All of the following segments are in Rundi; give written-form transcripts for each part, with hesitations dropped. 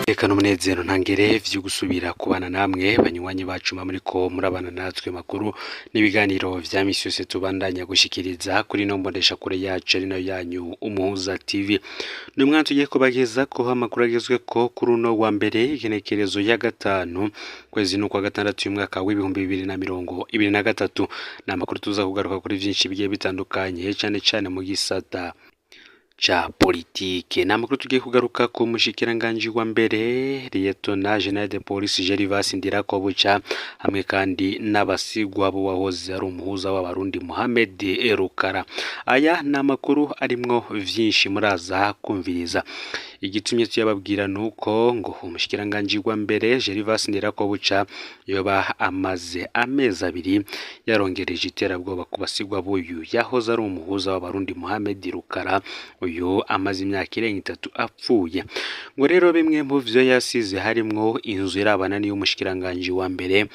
Reka n'umunezero ntangere vyo gusubira kubana namwe banywanyi bacu muriko murabana natwe makuru n'ibiganiro vya misi yose tubandanya gushikiriza kuri no mbonesha kure yacu ari nayo yanyu Umuhuza TV. Ni umwanya tugiye kubagezako amakuru agezweko kuri uno wa mbere, igenekerezo ya gatanu, kwezi n'ukwa gatandatu y'umwaka w'2023. Ni amakuru tuza kugaruka kuri vyinshi bigiye bitandukanye, cane cane mu gisata ca politike. Ni amakuru tugiye kugaruka ku mushikiranganji wa mbere, Liyetona General de Police Gervas Ndirakobuca, hamwe kandi n'abasigwa bo wahoze ari umuhuza w'Abarundi Mohamed Rukara. Aya ni amakuru arimwo vyinshi muraza kumviriza. Igitumye tuyababwira nuko ngo umushikiranganji wa mbere Gervas Ndirakobuca yoba amaze amezi 2 yarongereje iterabwoba ku basigwa b'uyu yahoze ari umuhuza w'Abarundi Mohamed Rukara, uyu amaze imyaka irenga 3 apfuye. Ngo rero bimwe mu vyo yasize harimwo inzu irabana n'iy'umushikiranganji wa mbere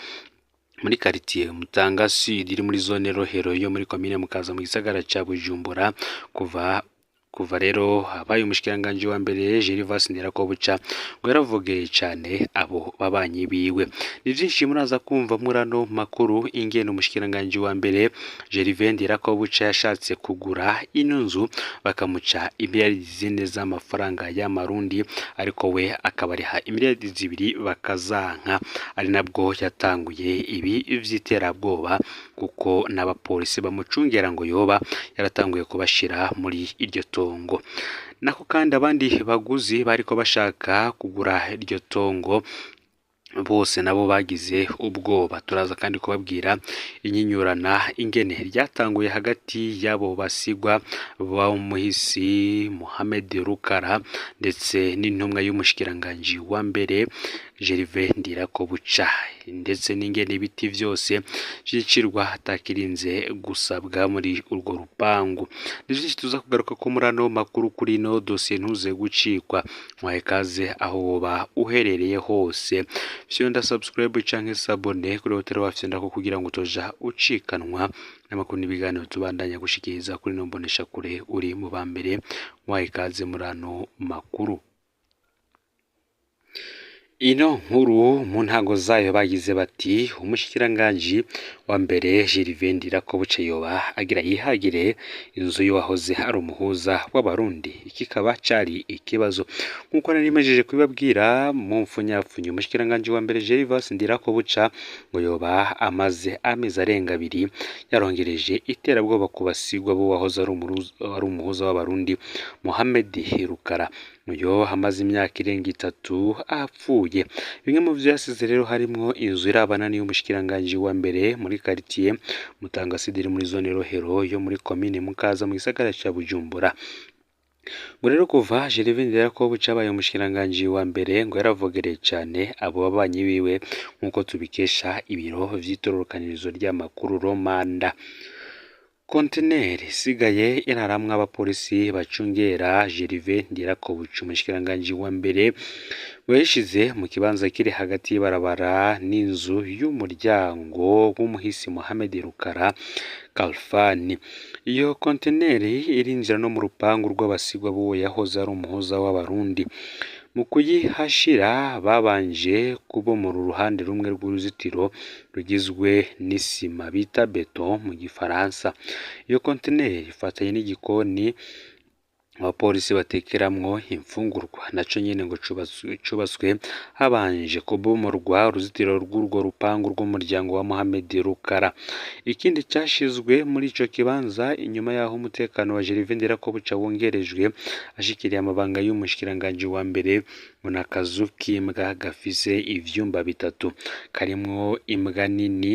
muri quartier Mutanga Sud iri muri zone Rohero yo muri komine Mukaza mu gisagara ca Bujumbura. Kuva rero habaye umushikiranganji wa mbere Gervas Ndirakobuca ngo yaravugeye cane abo babanyi biwe. Ni vyinshi muraza kumva murano makuru, ingene umushikiranganji wa mbere Gervais Ndirakobuca yashatse kugura ino nzu bakamuca imiliyaridi 4 z'amafaranga y'amarundi, ariko we akabariha imiliyaridi 2 bakazanka, ari nabwo yatanguye ibi vy'iterabwoba, kuko n'abapolisi bamucungera ngo yoba yaratanguye kubashira muri iryo tongo. Nako kandi abandi baguzi bariko bashaka kugura iryo tongo bose nabo bagize ubwoba. Turaza kandi kubabwira inyinyurana ingene ryatanguye hagati y'abo basigwa b'umuhisi Mohamed Rukara ndetse n'intumwa y'umushikiranganji wa mbere Gervais Ndirakobuca, ndetse n'ingene ibiti vyose vyicirwa atakirinze gusabwa muri urwo rupangu. Ni vyinshi tuza kugaruka ko muri ano makuru kuri ino dosiye, ntuze gucikwa. Mwahe kaze aho woba uherereye hose, fyonda subscribe canke s'abonner kuri hoteli wafyonda ko kugira ngo utoja ucikanwa n'amakuru n'ibiganiro tubandanya gushikiriza kuri ino mbonesha kure. Uri mu ba mbere, mwahe kaze muri ano makuru. Ino nkuru mu ntango zayo bagize bati: umushikiranganji wa mbere Gervais Ndirakobuca yoba agira yihagire inzu y'uwahoze ari umuhuza w'Abarundi. Iki kikaba cari ikibazo nk'uko nari mpejeje kubibabwira mu mfunyapfunyo. Umushikiranganji wa mbere Gervas Ndirakobuca ngo yoba amaze amezi arenga 2 yarongereje iterabwoba ku basigwa b'uwahoze ari umuhuza w'Abarundi Mohamed Rukara, uyo amaze imyaka irenga 3 apfuye. Bimwe mu vyo yasize rero harimwo inzu irabana n'iy'umushikiranganji wa mbere muri quartier Mutanga Sud iri muri zone Rohero yo muri komine Mukaza mu gisagara ca Bujumbura. Ngo rero kuva Gervais Ndirakobuca abaye umushikiranganji wa mbere ngo yaravogereye cane abo babanyi biwe, nk'uko tubikesha ibiro vy'itororokanirizo ry'amakuru Romanda. Kontineri isigaye iraramwo abapolisi bacungera Gervais Ndirakobuca, umushikiranganji wa mbere, yayishize mu kibanza kiri hagati y'ibarabara n'inzu y'umuryango w'umuhisi Mohamed Rukara Kalfani. Iyo kontineri irinjira no mu rupangu rw'abasigwa b'uwo yahoze ari umuhuza w'Abarundi. Mu kuyihashira babanje kubomora uruhande rumwe rw'uruzitiro rugizwe n'isima bita beton mu gifaransa. Iyo kontineri ifatanye n'igikoni abapolisi batekeramwo imfungurwa, naco nyene ngo cubatswe habanje kubomorwa uruzitiro rw'urwo rupangu rw'umuryango wa Mohamed Rukara. Ikindi cashizwe muri ico kibanza inyuma yaho umutekano wa Gervais Ndirakobuca wongerejwe ashikiriye amabanga y'umushikiranganji wa mbere, ngo n'akazu k'imbwa gafise ivyumba 3 karimwo imbwa nini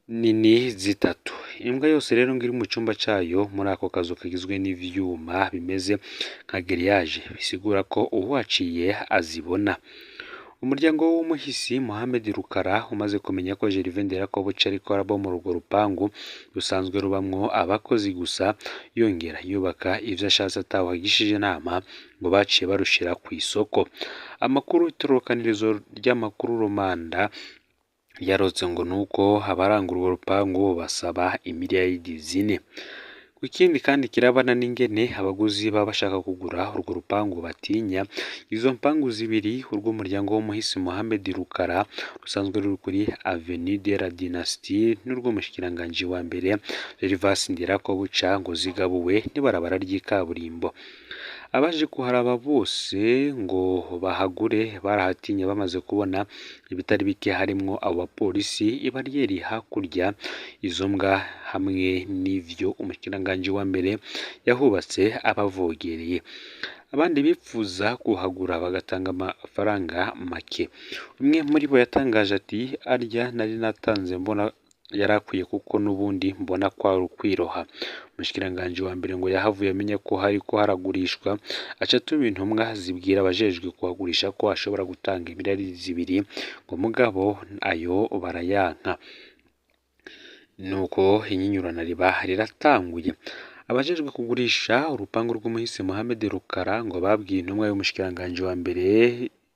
nini 3. Imbwa yose rero ngo iri mu cumba cayo muri ako kazu kagizwe n'ivyuma bimeze nka grillage, bisigura ko uwaciye azibona. Umuryango w'umuhisi Mohamed Rukara umaze kumenya ko Gervais Ndirakobuca ariko arabomora urwo rupangu rusanzwe rubamwo abakozi gusa, yongera yubaka ivyo ashatse atawagishije inama, ngo baciye barushira kw'isoko. Amakuru itorokanirizo ry'amakuru Romanda yarotse ngo nuko abarangura urwo rupangu basaba imiliyaridi 4. Ikindi kandi kirabana n'ingene abaguzi baba bashaka kugura urwo rupangu batinya izo mpangu zibiri, urw'umuryango w'umuhisi Mohamed Rukara rusanzwe ruri kuri Avenue de la Dynastie n'urw'umushikiranganji wa mbere Gervas Ndirakobuca ngo zigabuwe n'ibarabara ry'ikaburimbo. Abaje kuharaba bose ngo bahagure barahatinya bamaze kubona ibitari bike harimwo abo bapolisi, ibariyeri hakurya, izo mbwa hamwe n'ivyo umushikiranganji wa mbere yahubatse abavogereye. Abandi bipfuza kuhagura bagatanga amafaranga make. Umwe muri bo yatangaje ati arya nari natanze mbona yarakwiye kuko n'ubundi mbona kwari ukwiroha. Umushikiranganji wa mbere ngo yahavuye amenya ko hariko haragurishwa, aca atuma intumwa zibwira abajejwe kuhagurisha ko ashobora gutanga imiliyaridi 2 ngo mugabo ayo barayanka. Nuko inyinyurana riba riratanguye. Abajejwe kugurisha urupangu rw'umuhisi Mohamed Rukara ngo babwiye intumwa y'umushikiranganji wa mbere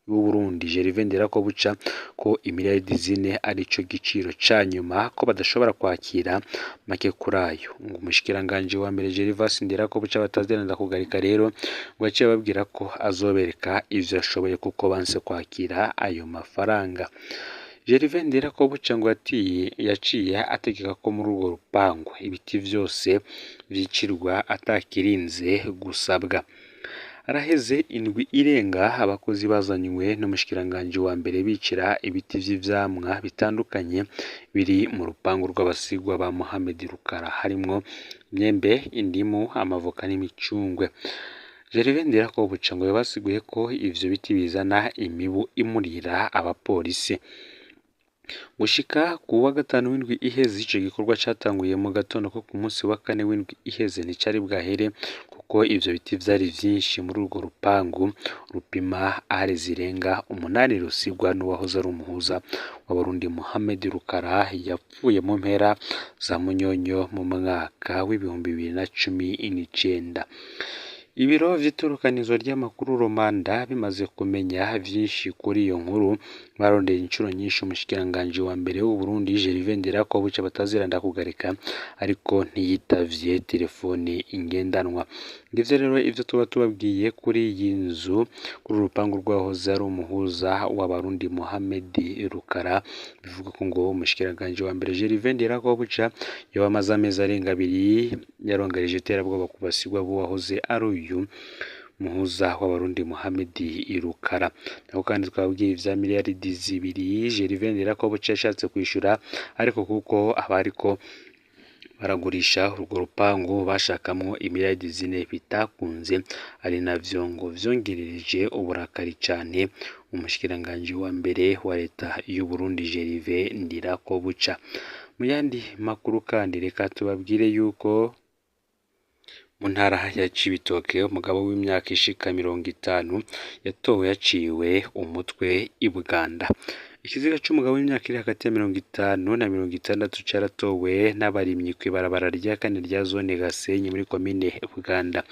w'Uburundi Gervais Ndirakobuca ko imiliyaridi 4 arico giciro ca nyuma, ko badashobora kwakira make kuri ayo. Ngo umushikiranganji wa mbere Gervais Ndirakobuca bataziranda kugarika rero ngo yaciye ababwira ko azobereka ivyo ashoboye kuko banse kwakira ayo mafaranga. Gervais Ndirakobuca ngo yaciye ategeka ko muri urwo rupangu ibiti vyose vyicirwa atakirinze gusabwa. Haraheze indwi irenga abakozi bazanywe n'umushikiranganji wa mbere bicira ibiti vy'ivyamwa bitandukanye biri mu rupangu rw'abasigwa ba Mohamed Rukara, harimwo imyembe, indimu, amavoka n'imicungwe. Gervais Ndirakobuca ngo yabasiguye ko ivyo biti bizana imibu imurira abapolisi. Gushika ku wa gatanu w'indwi iheze ico gikorwa catanguye mu gatondo ko ku munsi wa kane w'indwi iheze nticari bwahere kuko ivyo biti vyari vyinshi muri urwo rupangu rupima are zirenga 8 rusigwa n'uwahoze ari umuhuza w'Abarundi Mohamed Rukara yapfuye mu mpera za Munyonyo mu mwaka w'2019. Ibiro vy'itorokanizo ry'amakuru Romanda bimaze kumenya vyinshi kuri iyo nkuru, barondeye incuro nyinshi umushikiranganji wa mbere w'Uburundi Gervais Ndirakobuca bataziranda kugarika, ariko ntiyitavye telefone ngendanwa. Ngivyo rero ivyo tuba tubabwiye kuri iyi nzu, kuri urupangu rwahoze ari umuhuza w'Abarundi Mohamed Rukara, bivuga ko ngo umushikiranganji wa mbere Gervais Ndirakobuca yoba amaze amezi arenga 2 yarongereje iterabwoba ku basigwa b'uwahoze ari uyu muhuza w'Abarundi Mohamed Rukara. Nako kandi twabwiye ivya miliyaridi 2 Gervais Ndirakobuca yashatse kwishura, ariko kuko abariko baragurisha urwo rupangu bashakamwo imiliyaridi 4 bitakunze, ari navyo ngo vyongerereje uburakari cane umushikiranganji wa mbere wa leta y'Uburundi Gervais Ndirakobuca. Mu yandi makuru kandi reka tubabwire yuko mu ntara ya Cibitoke umugabo w'imyaka ishika 50 yatowe yaciwe umutwe i Buganda. Ikiziga c'umugabo w'imyaka iri hagati ya 50 na 60 caratowe n'abarimyi kw'ibarabara rya kane rya zone Gasenyi muri komine Buganda.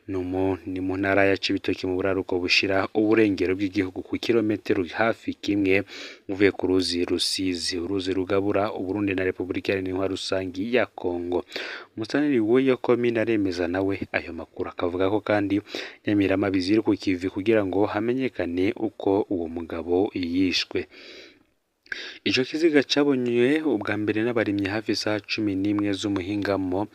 Ni mu ntara ya Cibitoke mu buraruko bushira uburengero bw'igihugu ku kilometero hafi kimwe uvuye ku ruzi Rusizi, uruzi rugabura Uburundi na Repubulika Iharanira Intwaro Rusangi ya Kongo. Umusaneri w'iyo komine aremeza nawe ayo makuru, akavuga ko kandi Nyamiramabi ziri ku kivi kugira ngo hamenyekane uko uwo mugabo yishwe. Ico kiziga cabonywe ubwa mbere n'abarimyi hafi isaha 11 z'umuhingamo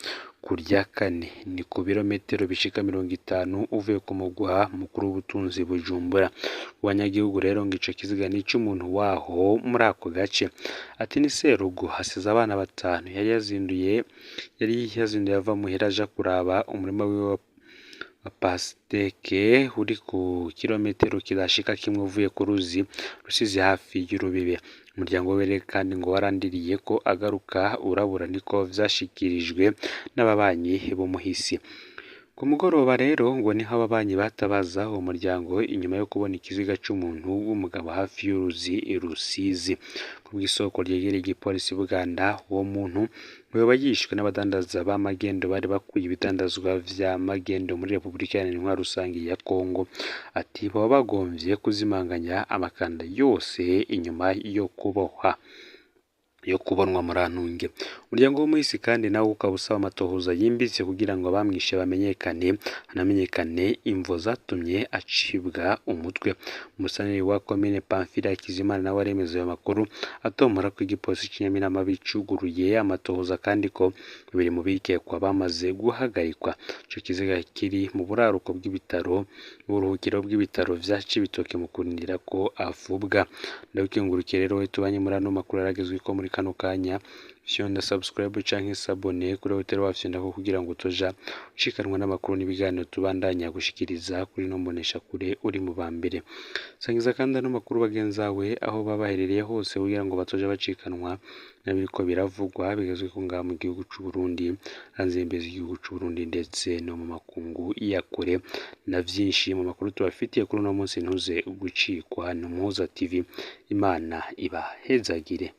kurya kane, ni ku birometero bishika 50 uvuye ku mugwa mukuru w'ubutunzi Bujumbura. Ku banyagihugu rero ngo ico kiziga ni ic'umuntu waho muri ako gace. Ati ni serugo hasize abana 5, yari yazinduye ava muhira aja kuraba umurima wiwe wa pasteke uri ku kilometero kidashika kimwe uvuye ku ruzi Rusizi hafi y'urubibe. Umuryango we kandi ngo warandiriye ko agaruka urabura, niko vyashikirijwe n'ababanyi b'umuhisi. Ku mugoroba rero ngo niho ababanyi batabaza uwo muryango inyuma yo kubona ikiziga c'umuntu w'umugabo hafi y'uruzi Rusizi. Ku bw'isoko ryegereye igipolisi Buganda, uwo muntu ngo yoba yishwe n'abadandaza ba magendo bari bakuye ibidandazwa vya magendo muri Repubulika Iharanira Intwaro Rusangi ya Kongo. Ati baba bagomvye kuzimanganya amakanda yose inyuma yo kubohwa. yo kubonwa. Murantunge, umuryango w'umuhisi kandi nawo ukaba usaba amatohoza yimbitse kugira ngo abamwishe bamenyekane, hanamenyekane imvo zatumye acibwa umutwe. Umusaneri wa komine Pamphile Hakizimana nawe aremeza ayo makuru, atomora ko igipolisi c'Inyamirama bicuguruye amatohoza kandi ko babiri mu bikekwa bamaze guhagarikwa. Ico kiziga kiri mu buraruko bw'ibitaro, uburuhukiro bw'ibitaro vya Cibitoke mu kurindira ko afubwa. Ndagukengurukiye rero we tubanye muri ano makuru yaragezwe ko muri kano kanya. Fyonda subscribe canke s'abonner kuri hoteli wafyondako kugira ngo utoja ucikanwa n'amakuru n'ibiganiro tubandanya gushikiriza kuri no mbonesha kure uri mu ba mbere. Sangiza kandi ano makuru bagenzawe aho baba baherereye hose kugira ngo batoja bacikanwa n'abiriko biravugwa bigezwe ko ngaha mu gihugu c'u Burundi, hanze y'imbibe z'igihugu c'u Burundi ndetse no mu makungu ya kure na vyinshi mu makuru tubafitiye kuri uno munsi. Ntuze gucikwa. Ni Umuhuza TV. Imana ibahezagire.